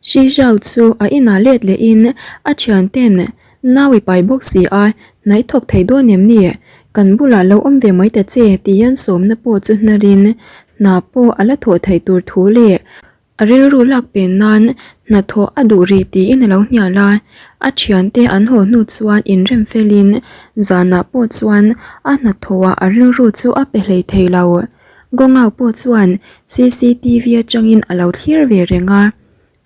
Shi Zhao chu a inah let lehin a thianten nau i pai bawk si a, hna i thawk thei dawn em ni? Kan bulah lo awm ve mai ta che tihian sawmna pawh chu hnarin hna pawh a la thawh theih tur thu leh A rilru lak pen nan hnathawh a duh rih tiin a lo hnial a, a thiante an haw hnu chuan inrem felin zanah pawh chuan a hnathawhah a rilru chu a pe hlei thei lo. Gongau pawh chuan cctv atangin a lo thlir ve reng a,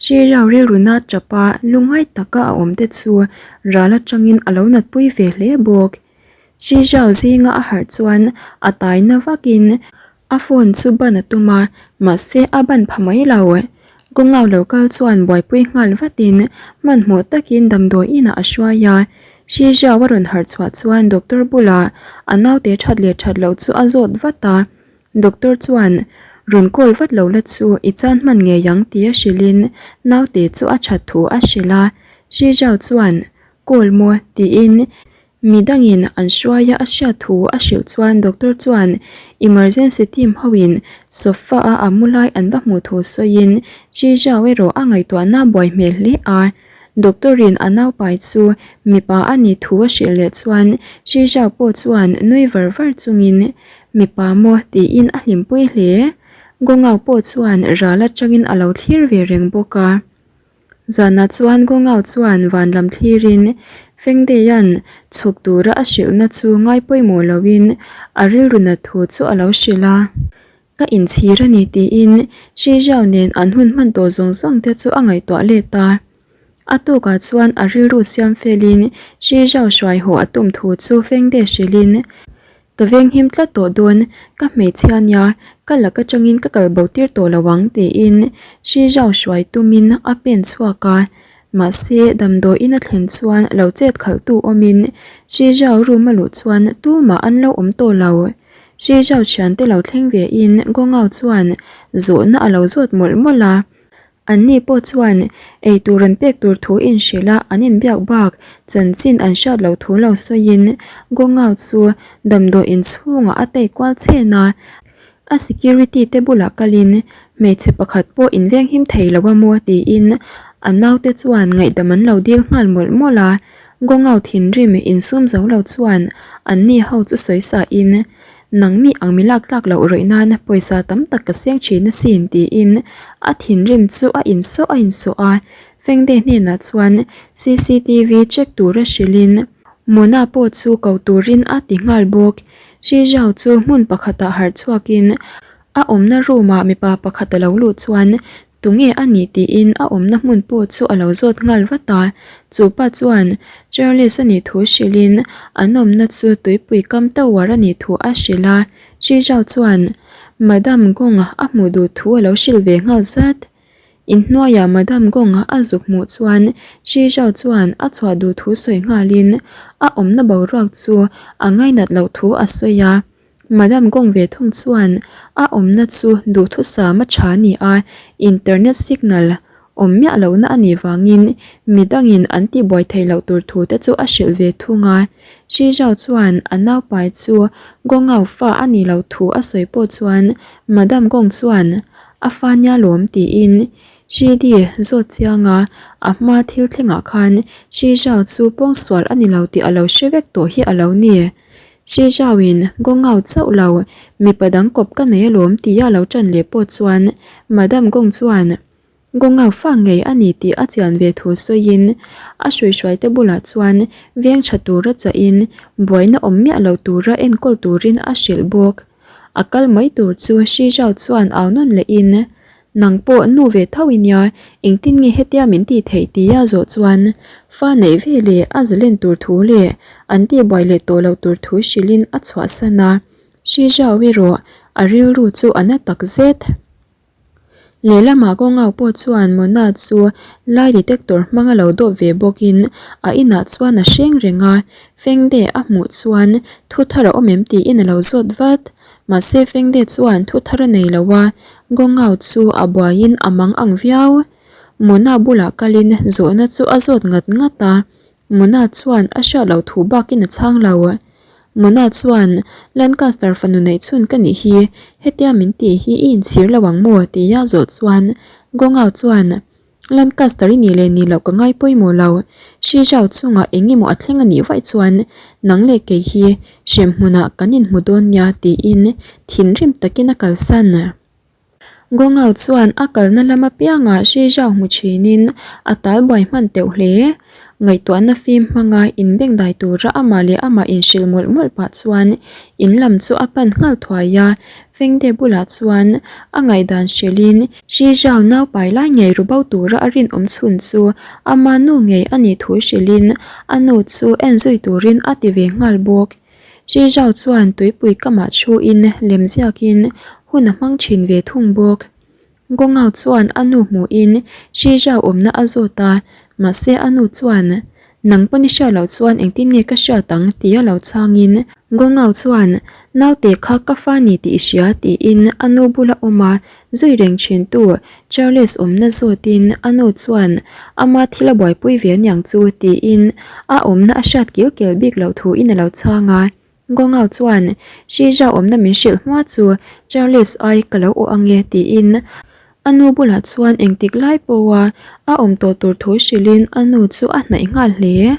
Srirao rilru na tapa lungngai taka a awm te chu ral atangin a lo natpui ve hle bawk. Srirao zinga a harh chuan a taina vakin A phone chu ban a tum a, mahse a ban pha mai lo. Kawngau lo kal chuan buaipui nghal vatin hmanhmawh takin damdawi inah a hruai a. Hrizhau a rawn harh chhuah chuan doctor bulah a naute that leh that loh chu a zawt vat a. Doctor chuan, Rawn call vat lo la chu i chan hman ngei ang tia hrilhin naute chu a that thu a hrilh a. Hrizhau chuan, Call maw? tiin Midangin an hruaia a hriat thu a hrilh chuan doctor chuan emergency team hoin sofa a a mu lai an va hmuh thu sawiin Chi Zhao erawh a ngaihtuahna buai hmel hle a. Doctor in a naupai chu mipa a nih thu a hrilh leh chuan Chi Zhao pawh chuan nui var var chungin mipa maw tiin a hlimpui hle. Gongao pawh chuan ral atangin a lo thlir ve reng bawk a. Zanah chuan Gongao chuan van lam thlirin Fengdeia'n chhuk tura a hrilhna chu ngai pawimawh loin a rilru nat thu chu a lo hrilh a. Ka inchhir a ni tiin Shi Zhao nen an hun hman tawh zawng zawng te chu a ngaihtuah let a. A tukah chuan a rilru siam felin Shi Zhao hruai haw a tum thu chu Fengdei hrilhin Ka venghim tlat tawh dawn, ka hmeichhia nia, ka lak atangin ka kal bo tir tawh lo ang tiin Shi Zhao hruai tumin a pen chhuak a. Mahse, damdawiin a thlen chuan lo chet khalhtu awmin Shi Zhao room a luh chuan tumah an lo awm tawh lo. Shi Zhao thiante lo thleng vein Gongao chuan zawhna a lo zawt mawlh mawlh a. Anni pawh chuan ei tur an pek tur thu inhrilh a an inbiak bak chanchin an hriat loh thu lo sawiin Gongao chu damdawi inchhungah a tei kual chhen a, a security te bulah kalin hmeichhe pakhat pawh invenghim thei lo a maw tiin a naute chuan ngaihdam an lo dil nghal mawlh mawlh a, Gongao thinrim insum zo lo chuan anni ho chu sawi sahin Nangni ang mi lak tlak loh rawih nan pawisa tam tak ka seng thin asin tiin a thinrim chu a insawh a insawh a, Fengde hnenah chuan cctv check tura hrilhin Mona pawh chu ko turin a ti nghal bawk. Shi Zhao chu hmun pakhatah harh chhuakin a awmna room ah mipa pakhat a lo luh chuan Tunge a nih tiin a awmna hmun pawh chu a lo zawt nghal vat a, chu pa chuan Charles a nih thu hrilhin an awmna chu tuipui kam tower a nih thu a hrilh a, Shi Zhao chuan Madam Gong a hmuh duh thu a lo hrilh ve nghal zat. Inhnuaiah Madam Gong a zuk hmuh chuan Shi Zhao chuan a chhuah duh thu sawi nghalin a awmna boruak chu a ngainat loh thu a sawi a. Madam Gong ve thung chuan a awmna chu duhthusam a tha a ni a, internet signal awm miah lohna a nih vangin midangin an tihbuai theih loh tur thu te chu a hrilh ve thung a. Shi Zhao chuan a naupai chu Gongao fa a nih loh thu a sawi pawh chuan Madam Gong chuan a fa nia lawm tiin Shi Di zawt chiang a, a hma thil thlengah khan Shi Zhao chu pawngsual a ni lo tih a lo hre vek tawh hi a lo ni. Shi Zhao-in Gong Ao chauh lo, mipa dang kawp ka nei alawm tia lo ṭan leh pawh chuan Madam Gong chuan Gong Ao fa ngei a ni tih a chian ve thu sawiin a hruihruaite bulah chuan veng ṭha tura chahin buaina awm miah lo tura enkawl turin a hrilh bawk. A kal mai tur chu Shi Zhao chuan au nawn lehin Nang pawh nu ve tho i nia, engtin nge hetia min tih theih tia zawh chuan fa neih ve leh a zalen tur thu leh an tihbuai leh tawh loh tur thu hrilhin a chhuahsan a, Shi Zhao erawh a rilru chu a na tak zet. Lehlamah Gongao pawh chuan Mona chu lai detector hmanga lo dawp ve bawkin a inah chuan a hreng reng a, Fengde a hmuh chuan thu thar a awm em tiin a lo zawt vat. Mahse Fengde chuan thu thar a nei lo a, Gongao chu a buaiin a mang ang viau. Mona bulah kalin zawhna chu a zawt ngat ngat a, Mona chuan a hriat loh thu bakin a chhang lo. Mona chuan, Lancaster fanu neih chhun ka nih hi, hetia min tih hi i inchhir lo ang maw? tia zawh chuan Gongao chuan. Lancaster i nih leh nih loh ka ngai pawimawh lo. Shi Zhao chungah eng emaw a thleng a nih vaih chuan nang leh kei hi hremhmunah kan inhmu dawn nia tiin thinrim takin a kalsan. Gongao chuan a kalna lam apiangah Shi Zhao hmu thinin a tal buai hman teuh hle. Ngaihtuahna fim hmanga inbengdai tura amah leh amah inhrilh mawlh mawlh pah chuan in lam chu a pan nghal thuai a, Fengde bulah chuan a ngaihdan hrilhin Shi Zhao nau pai lai ngei ru bo tura a rinawm chhun chu ama nu ngei a nih thu hrilhin a nu chu en zui turin a ti ve nghal bawk. Shi Zhao chuan tuipui kamah thuin lem ziakin hun a hmang thin ve thung bawk. Gongao chuan a nu hmuhin Shi Zhao awmna a zawt a, mahse a nu chuan, Nang pawn i hriat loh chuan engtin nge ka hriat ang? tia lo chhangin Gongao chuan, Naute kha ka fa ni tih i hria tiin a nu bula awm a, zui reng thintu Charles awmna zawtin a nu chuan ama thil a buaipui ve aniang chu tiin a awmna a hriat kil kel bik loh thuin a lo chhang a. Gongao chuan Shija awmna min hrilh hma chu Charles ai ka lo awh ange tiin a nu bulah chuan engtik lai pawha a awm tawh tur thu hrilhin a nu chu a hnaih nghal hle.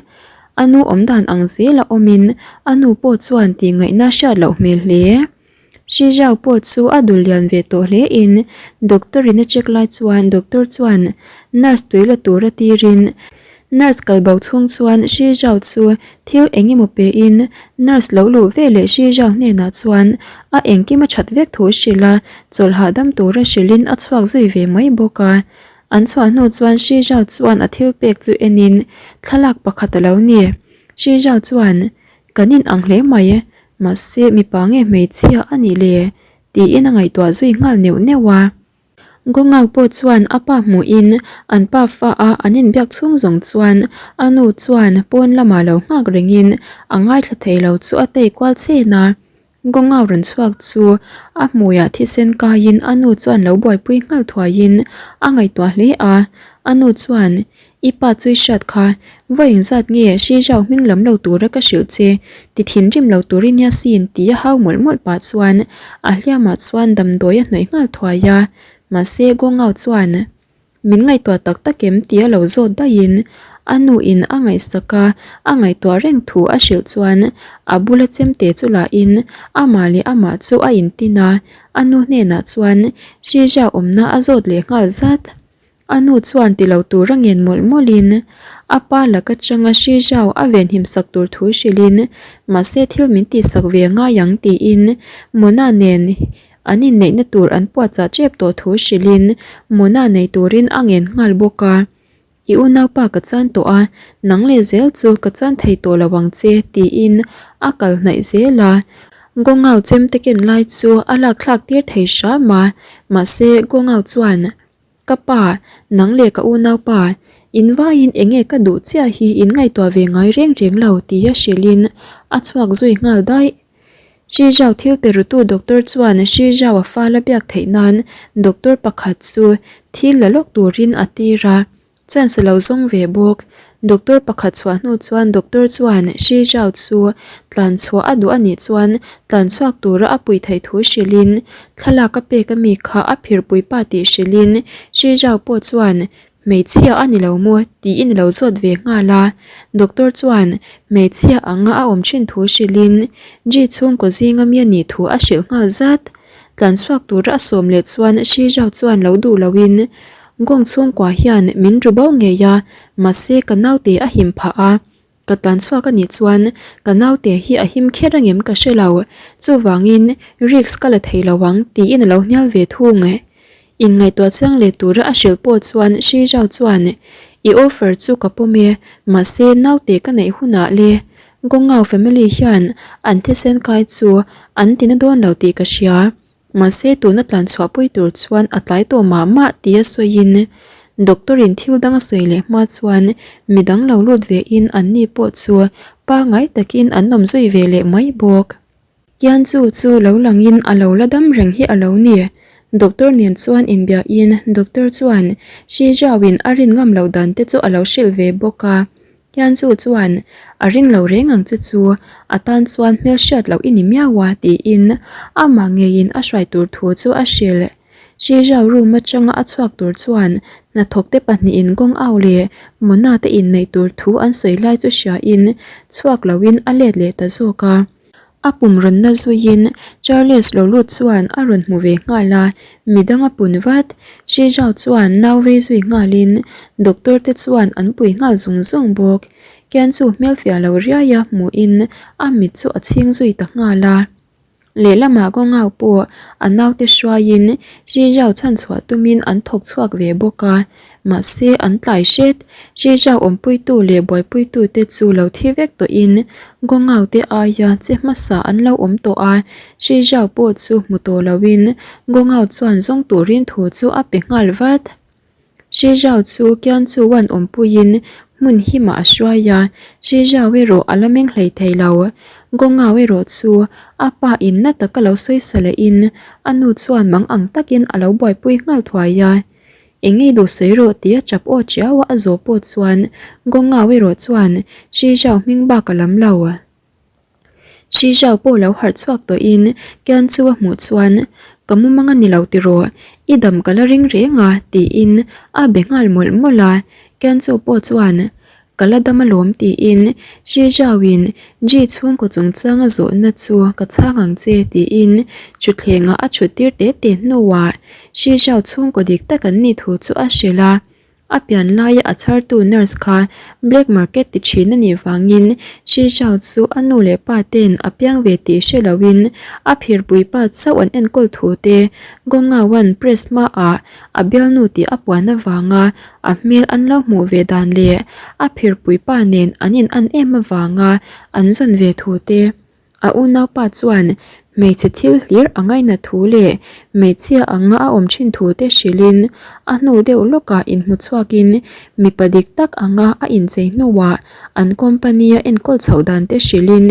A nu awm dan ang zela awmin a nu pawh chuan tihngaihna hriat loh hmel hle. Shijao pawh chu a dul lian ve tawh hle in doctor in a check lai chuan doctor chuan nurse tui la tur a tir in nurse kal bo chhung chuan Shijao chu thil eng emaw pe in nurse lo luh ve leh Shijao hnenah chuan a engkim a that vek thu hrilh a chawlh hahdam tur a hrilh in a chhuak zui ve mai bawk a. An chhuah hnu chuan Shijao chuan a thil pek chu en in thlalak pakhat a lo ni. Shijao chuan kan in ang hle mai Mahse, mipa nge hmeichhia a nih le? tiin a ngaihtuah zui nghal neuh neuh a. Gongau pawh chuan a pa hmuhin an pa fa a an inbiak chhung zawng chuan a nu chuan pawn lamah lo nghak rengin a ngaithla thei lo chu a tei kual chhen a. Gongau rawn chhuak chu a hmuiah thisen kaiin a nu chuan lo buaipui nghal thuaiin a ngaihtuah hle a. A nu chuan I pa chu i hriat kha, vawi engzat nge Shi Zhao hming lam lo tura ka hrilh che, ti thinrim lo tur i nia sin tih a hau mawlh mawlh pah chuan a hliamah chuan damdawi a hnawih nghal thuai a, mahse Gongao chuan min ngaihtuah tak tak em tih a lo zawt daihin a nu in a ngaihsak a, a ngaihtuah reng thu a hrilh chuan a bula chemte chu lahin amah leh amah chu a intin a, a nu hnenah chuan Shi Zhao awmna a zawt leh nghal zat. A nu chuan ti lo tura ngen mawlh mawlhin a pa laka changa Shi Zhao a venhim sak tur thu hrilhin mahse thil min tihsak ve ngai ang tiin Mona nen an inneihna tur an puatchah tep tawh thu hrilhin Mona nei turin a ngen nghal bawk a. I unaupa ka chan tawh a, nang leh zel chu ka chan thei tawh lo ang che tiin a kal hnaih zel a. Gongao chemte ken lai chu a lakthlak tir thei hram a, mahse Gongao chuan Ka pa, nang leh ka unaupa, in vaiin eng nge ka duh chiah hi in ngaihtuah ve ngai reng reng lo tia hrilhin a chhuak zui nghal daih. Shi Zhao thil pe rutu doctor chuan Shi Zhao a fal a biak theih nan doctor pakhat chu thil la lawk turin a tir a. Chance a lo zawng ve bawk. Doctor pakhat chhuah hnu chuan doctor chuan Shi Zhao chu tlan chhuah a duh a nih chuan tlan chhuak tura a pui theih thu hrilhin thlalak a pek ami kha a phirpui pa tih hrilhin Shi Zhao pawh chuan hmeichhia a ni lo maw tiin a lo zawt ve nghal a. Doctor chuan hmeichhia anga a awm thin thu hrilhin Ji chhungkaw zinga mi a nih thu a hrilh nghal zat. Tlan chhuak tura a sawm leh chuan Shi Zhao chuan lo duh loin Gong chhungkua hian min ru bo ngei a, mahse ka naute a him phah a. Ka tlan chhuak a nih chuan ka naute hi a him kher angem ka hre lo, chuvangin risk ka la thei lo ang tiin a lo hnial ve thung. Inngaihtuah chiang leh tura a hrilh pawh chuan Shi Zhao chuan, I offer chu ka pawm e, mahse naute ka neih hunah le Gongao family hian an thisen kai chu an tina dawn lo tih ka hria. Mahse tuna tlan chhuahpui tur chuan a tlai tawh mah mah tia sawiin doctor in thil dang a sawi leh hma chuan midang lo lut ve in an ni pawh chu pangai takin an awm zui ve leh mai bawk. Kian chu chu lo lang in a lo la dam reng hi a lo ni. Doctor nen chuan inbia in doctor chuan Shi Zhao in a rin ngam loh dan te chu a lo hrilh ve bawk a. Hian chu chuan a ring lo reng ang che chu a tan chuan hmelhriat loh i ni miau a tiin amah ngeiin a hruai tur thu chu a hrilh. Shizhao room atanga a chhuak tur chuan hnathawkte pahnihin kawng au leh Mona te inneih tur thu an sawi lai chu hriain chhuak loin a let leh ta zawk a. A pum rawnna zuiin Charles lo lut chuan a rawn hmu ve nghal a, midang a pun vat. Shizhao chuan nau vei zui nghalin doctor te chuan an pui nghal zung zung bawk. Kian chu hmel fiah lo riai a hmuhin a mit chu a chhing zui ta nghal a. Lehlamah Gongau pawh a naute hruaiin Shizhao chhanchhuah tumin an thawk chhuak ve bawk a, mahse an tlai hret. Shizhao awmpuitu leh buaipuitute chu lo thi vek tawhin Gongau te aia che hmasa an lo awm tawh a, Shizhao pawh chu hmu tawh loin Gongau chuan zawng turin thu chu a pe nghal vat. Shizhao chu Kianchuan awmpuiin hmun himah a hruai a, Shizhao erawh a la meng hlei thei lo. Gongao erawh chu a pa in na taka lo sawisa lehin a nu chuan mang ang takin a lo buaipui nghal thuai a. Eng ei duh sawi rawh tia chap aw chiau a a zawh pawh chuan Gongao erawh chuan Shizhao hming bak a lam lo. Shizhao pawh lo harh chhuak tawhin Kian chu a hmuh chuan, Ka mumang a ni lo tiraw, i dam ka la ring reng a, tiin a be nghal mawlh mawlh a. Kian chu pawh chuan, Ka la dam alawm tiin Shizhao-in Ji chhungkaw chungchanga zawhna chu ka chhang ang che tiin thutthlengah a thut tir te te hnuah Shizhao chhungkaw dik tak an nih thu chu a hrilh a. A pian laia a chhartu nurse kha black market ti thin a nih vangin Shizhao chu a nu leh pa ten a piang ve tih hre loin a phirpui pa chauh an enkawl thu te Gongawan press hmaah a bialnu tih a puan avanga a hmel an lo hmuh ve dan leh a phirpui pa nen an in an em avanga an zawn ve thu te A unaupa chuan hmeichhe thil hlir a ngaina thu leh hmeichhia anga a awm thin thu te hrilhin a hnu deuh lawkah inhmu chhuakin mipa dik tak anga a inchei hnuah an company a enkawl chhoh dan te hrilhin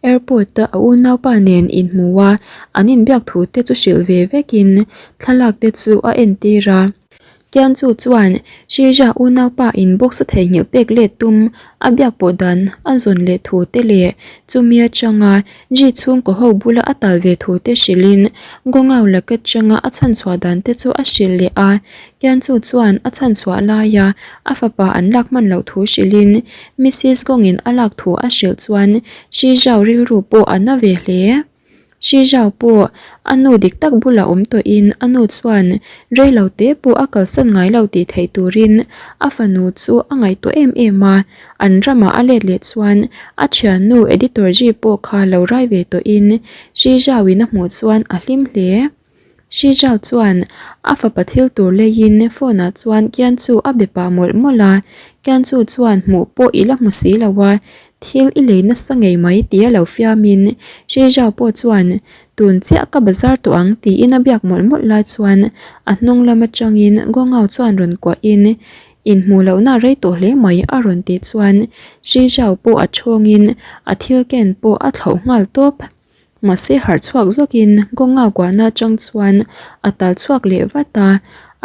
airport-a a unaupa nen inhmua an inbiak thu te chu hrilh ve vekin thlalak te chu a entir a. Kianchu chuan Shija unaupa in box a theihnghilh pek let tum a biak pawh dan a zawn leh thu te leh chumi atanga Ji chhungkaw ho bula a tal ve thu te hrilhin Gongao laka atanga a chhanchhuah dan te chu a hrilh leh a. Kianchu chuan a chhanchhuah laia a fapa an lak hman loh thu hrilhin Missis Gong in a lak thu a hrilh chuan Shija rilru pawh a na ve hle. Shizhao pawh a nu dik tak bulah awm tawhin a nu chuan rei lo te pawh a kalsan ngai lo tih theih turin a fanu chu a ngaihtuah em em a, an ramah a let leh chuan a thiannu editor Ji pawh kha lo rai ve tawhin Shizhao in a hmuh chuan a hlim hle. Shizhao chuan a fapa thil tur leiin phone ah chuan Kian chu a be pah mawlh mawlh a, Kian chu chuan hmuh pawh i la hmu si lo a, thil i lei nasa ngei mai tia lo fiamin Shizhao pawh chuan tun chiah ka bazar tawh ang tiin a biak mawlh mawlh lai chuan a hnung lam atangin Gongao chuan rawn kuahin inhmuh lohna rei tawh hle mai a rawn tih chuan Shizhao pawh a thawngin a thil ken pawh a thlauh nghal tawp. Mahse harh chhuak zawkin kawnga kuahna atang chuan a tal chhuak leh vat a,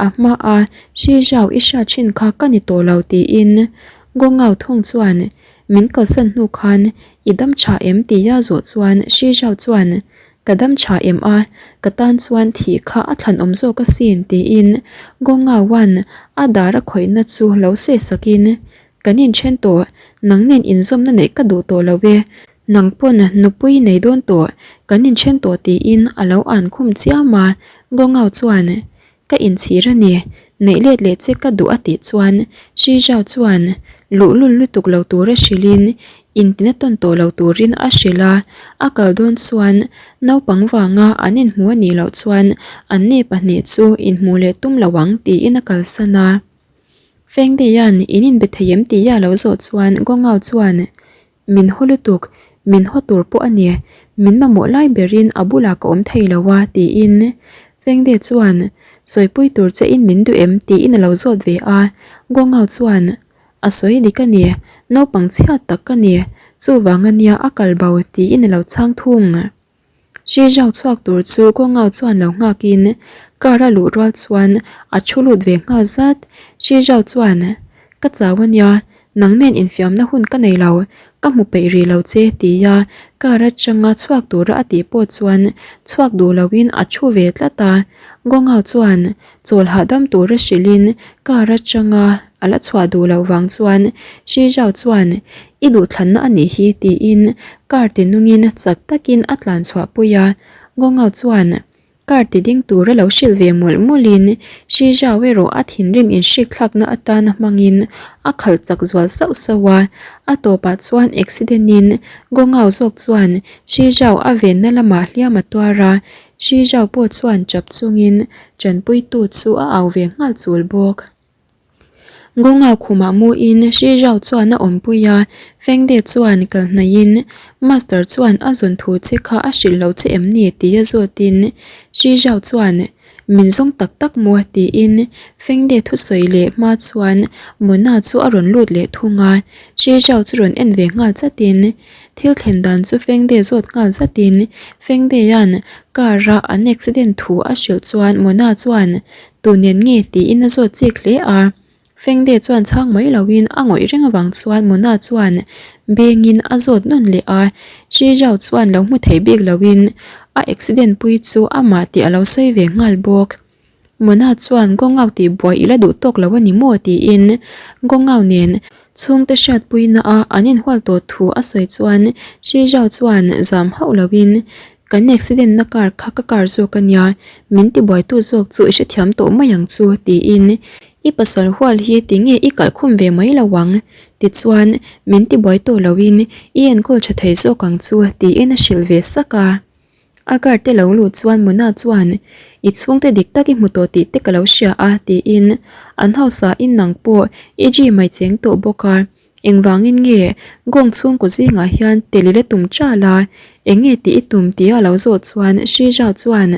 a hma a Shi Zhao i hriat thin kha ka ni tawh lo tiin Gongao thung chuan min kalsan hnu khan i dam tha em tia zawh chuan Shi Zhao chuan ka dam tha em a, ka tan chuan thih kha a thlanawm zawk asin tiin Gongao-a'n a dar a khawihna chu lo seh sakin Kan inthen tawh, nang nen inzawmna neih ka duh tawh lo e, nang pawn nupui nei dawn tawh, kan inthen tawh tiin a lo an khum chiam a, Gongao chuan ka inchhir a ni, neih let leh che ka duh a tih chuan Shi Zhao chuan luhlul lutuk lo tura hrilhin intina tawn tawh lo turin a hrilh a, a kal dawn chuan naupang vanga an inhmu a nih loh chuan anni pahnih chu inhmuh leh tum lo ang tiin a kalsan a. Fengdeia'n in inbe thei em tih a lo zawh chuan Gongao chuan, Min haw lutuk, min haw tur pawh a ni, min mamawh lai berin a bulah ka awm thei lo a tiin Fengdei chuan, Sawipui tur che in min duh em tiin a lo zawt ve a, Gongao chuan, A sawi dik a ni, naupang chhiat tak ka ni, chuvang a nia a kal bo tiin a lo chhang thung. Hri zau chhuak tur chu kawngau chuan lo nghakin car a luh rual chuan a thu lut ve nghal zat. Hri zau chuan, Ka chau a nia, nang nen infiamna hun ka nei lo, Ka hmu peih rih lo che tia car atanga chhuak tura a tih pawh chuan chhuak duh loin a thu ve tlat a. Gongao chuan chawl hahdam tura hrilhin car atanga a la chhuah duh loh vang chuan Shi Zhao chuan I duhthlanna a nih hi tiin car ti nungin chak takin a tlan chhuah pui a. Gongao chuan Car ti ding tura lo hrilh ve mawlh mawlhin Shi Zhao erawh a thinrim inhrikthlakna atana hmangin a khalh chak zual sauh sauh a. A tawpah chuan accident in Gongao zawk chuan Shi Zhao a venna lamah hliam a tuar a, Shi Zhao pawh chuan chap chungin tanpuitu chu a au ve nghal chul bawk. Gongao khumah muin Shi Zhao chuan a awmpui a, Fengde chuan kal hnaihin Master chuan a zawn thu che kha a hrilh lo che em ni tia zawtin Shi Zhao chuan Min zawng tak tak maw tiin Fengde thusawi leh hma chuan Mona chu a rawn lut leh thung a, Shi Zhao chu rawn en ve nghal chatin thil thlen dan chu Fengde zawt nghal zatin Fengdea'n car a an accident thu a hrilh chuan Mona chuan Tu nen nge tiin a zawt chik hle a. Fengde chuan chhang mai loin a ngawih reng avang chuan Mona chuan bengin a zawt nawn leh a. Shi Zhao chuan lo hmu thei bik loin a accident pui chu amah tih a lo sawi ve nghal bawk. Mona chuan Gongao tih buai i la duh tawk lo a ni maw tiin Gongao nen chhungte hriatpuina a an inhual tawh thu a sawi chuan Shi Zhao chuan zam hauh loin Kan accident na car kha ka car zawk a nia, min tibuaitu zawk chu i hrethiam tawh mai ang chu tiin i pasal hual hi tinge i kalh khum ve mai lo ang tichuan min tibuai tawh loin i enkawl tha thei zawk ang chu tiin a hrilh ve sak a. A car te lo luh chuan Mona chuan i chhungte dik tak i hmu tawh tih te ka lo hria a tiin an hausa in nang pawh i gym mai cheng tawh bawk a. Engvangin nge Gong chhungkaw zingah hian tel i la tum ṭal a, eng nge tih i tum tia a lo zawh chuan Shi Zhao chuan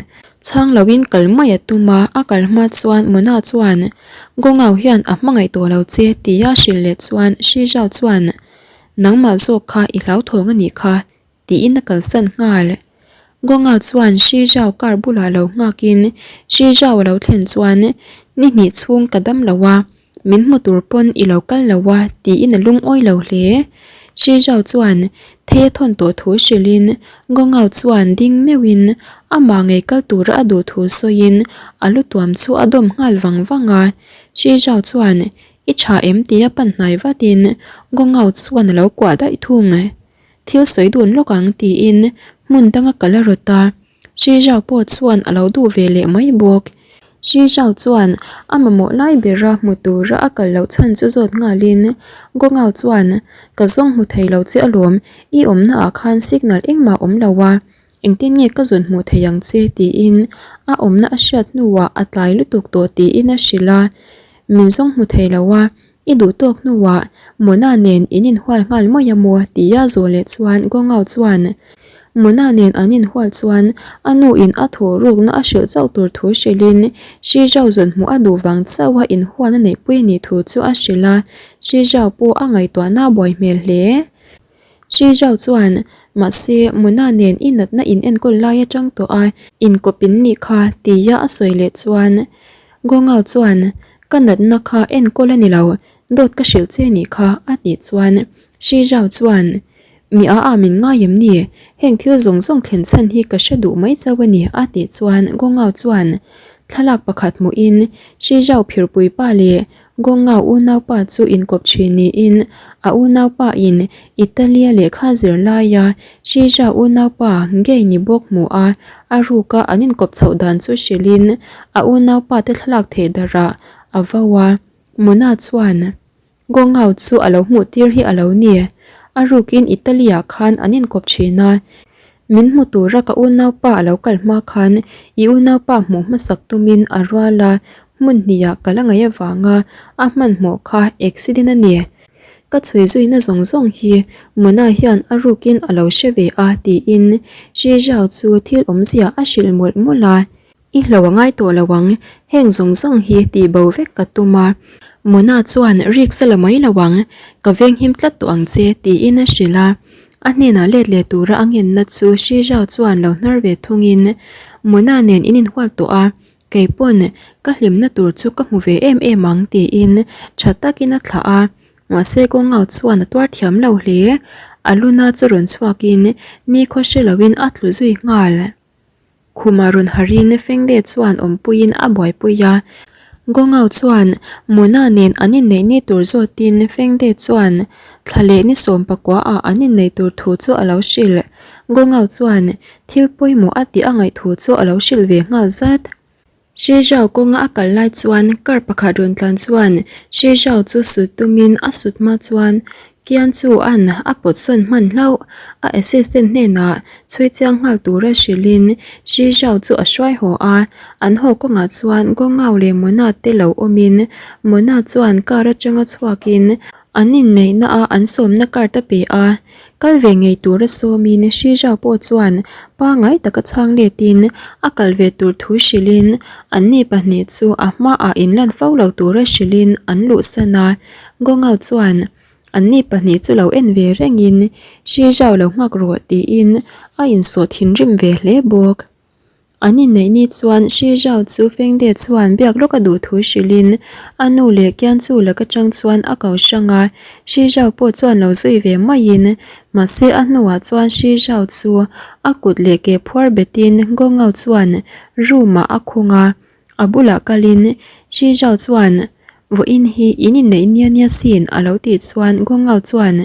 chhang loin kal mai a tum a, a kal hma chuan Mona chuan Gong Ao hian a hmangaih tawh lo che tia a hrilh leh chuan Shi Zhao chuan Nangmah zawk kha i hlauthawng a nih kha tiin a kalsan nghal. Gonga chuan Shi Zhao car bulah lo nghakin Shi Zhao a lo thlen chuan ni hnih chhung ka dam lo a, min hmu tur pawn i lo kal lo a tiin a lungawi lo hle. Shi Zhao chuan thei a thawn tawh thu hrilhin Gonga chuan ding meuhin amah ngei kal tura a duh thu sawiin a lu tuam chu a dawm nghal vang vang a. Shi Zhao chuan i tha em tia pan hnai vatin Gonga chuan a lo kuah daih thung. Thil sawi dun lawk ang tiin hmun danga kal a rawt a, Shi Zhao pawh chuan a lo duh ve leh mai bawk. Shi Zhao chuan a mamawh lai bera hmu tura a kal loh chhan chu zawt nghalin Gongao chuan Ka zawng hmu thei lo che alawm, i awmna ah khan signal engmah awm lo a, engtin nge ka zawn hmuh thei ang che tiin a awmna a hriat hnuah a tlai lutuk tawh tiin a hrilh a, Min zawng hmu thei lo a, I duh tawk hnuah Mona nen in inhual nghal mai a maw? tia zawh leh chuan Gongao chuan Mona nen an inhual chuan a nu in a thawh rukna a hrilh chauh tur thu hrilhin Shi Zhao zawn hmuh a duh vang chauha inhualna neihpui a nih thu chu a hrilh a, Shi Zhao pawh a ngaihtuahna a buai hmel hle. Shi Zhao chuan, Mahse, Mona nen i natna in enkawl lai atang tawh a inkawp in nih kha tia a sawi leh chuan Gongao chuan, Ka natna kha enkawl a ni lo, dawt ka hrilh che nih kha a tih chuan Shi Zhao chuan, Mi a a min ngai em ni? Heng thil zawng zawng thlen chhan hi ka hre duh mai chauh a ni a tih chuan Gongao chuan thlalak pakhat hmuhin Shi Zhao phirpui pa leh Gongao unaupa chu inkawp thin niin a unaupa in Italy-a lehkha zir laia Shija unaupa gay ni bawk hmu a, a ruka an inkawp chhoh dan chu hrilhin a unaupa te thlalak theih darah a vo a. Mona chuan Gongao chu a lo hmuh tir hi a lo ni. A rukin Italy-ah khan an inkawp thin a, Min hmu tura ka unaupa a lo kal hma khan i unaupa hmuh hmasak tumin a rual a, hmun hnihah ka la ngaih avanga a hmanhmawh kha accident a ni. Ka chhui zuina zawng zawng hi Mona hian a rukin a lo hre ve a tiin Shi Zhao chu thil awmzia a hrilh mawlh mawlh a. I hlo a ngai tawh lo ang, heng zawng zawng hi tih bo vek ka tum a. Mona chuan risk a la mai lo ang, ka venghim tlat tawh ang che tiin a hrilh a. A hnenah let leh tura a ngenna chu Shi Zhao chuan lo hnar ve thungin, Mona nen in inhual tawh a, kei pawn ka hlimna tur chu ka hmu ve em em ang tiin tha takin a thlah a. Mahse Gongao chuan a tuar thiam lo hle. A luna chu rawn chhuakin nikhaw hre loin a tlu zui nghal. Khumah rawn harhin Fengde chuan awmpuiin a buaipui a. Gongao chuan Mona nen an inneih ni tur zawtin Fengde chuan thla leh ni sawmpakua ah an inneih tur thu chu a lo hrilh. Gongao chuan thil pawimawh a tih a ngaih thu chu a lo hrilh ve nghal zat. Shi Zhao kawnga a kal lai chuan car pakhat rawn tlan chuan Shi Zhao chu sut tumin a sut hma chuan Kian chu an a pawt sawn hman hlauh. A assistant hnenah chhui chiang nghal tura hrilhin Shi Zhao chu a hruai haw a, an haw kawngah chuan Gongao leh Mona te lo awmin Mona chuan car atanga chhuakin an inneihna a an sawmna card a pe a. Kal ve ngei tura sawmin Shi Zhao pawh chuan pangngai taka chhang letin a kal ve tur thu hrilhin anni pahnih chu a hmaah inlan fo lo tura hrilhin an luhsan a. Gongao chuan anni pahnih chu lo en ve rengin Shi Zhao lo nghak rawh tiin a insawh thinrim ve hle bawk. An inneih ni chuan Shi Zhao chu Fengde chuan biak lawk a duh thu hrilhin a nu leh Kianchu lak atang chuan a ko hrang a, Shi Zhao pawh chuan lo zui ve maiin mahse a hnuah chuan Shi Zhao chu a kut leh ke phuar betin Gongao chuan room ah a khung a, a bulah kalin Shi Zhao chuan Vawiin hi in inneih nia nia sin a lo tih chuan Gongao chuan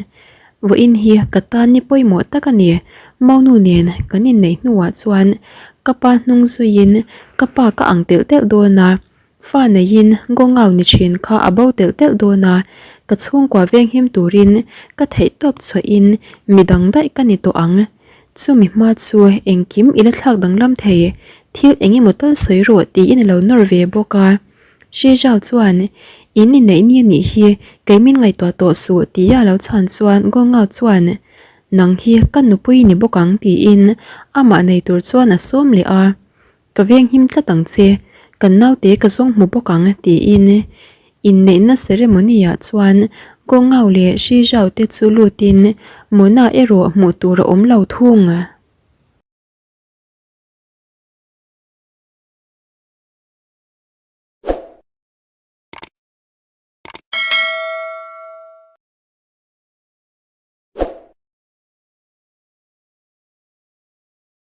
Vawiin hi ka tan ni pawimawh tak a ni. Maunu nen kan inneih hnuah chuan ka pa hnung zuiin ka pa ka ang telh telh dawn a, fa neiin Gongao ni thin kha a bo telh telh dawn a, ka chhungkua venghim turin ka theihtawp chhuahin midang daih ka ni tawh ang. Chumi hma chu engkim i la thlak danglam thei, thil eng emaw tal sawi rawh tiin a lo nawr ve bawk a. Shi Zhao chuan, In inneih ni a nih hi, kei min ngaihtuah tawh suh tia a lo chhan chuan Gong Ngao chuan, Nang hi ka nupui ni bawk ang tiin amah nei tur chuan a sawm leh a, Ka venghim tlat ang che, kan naute ka zawng hmu bawk ang tiin inneihna ceremony ah chuan Gong Ngao leh Shi Zhao te chu lutin Mona erawh hmuh tur a awm lo thung.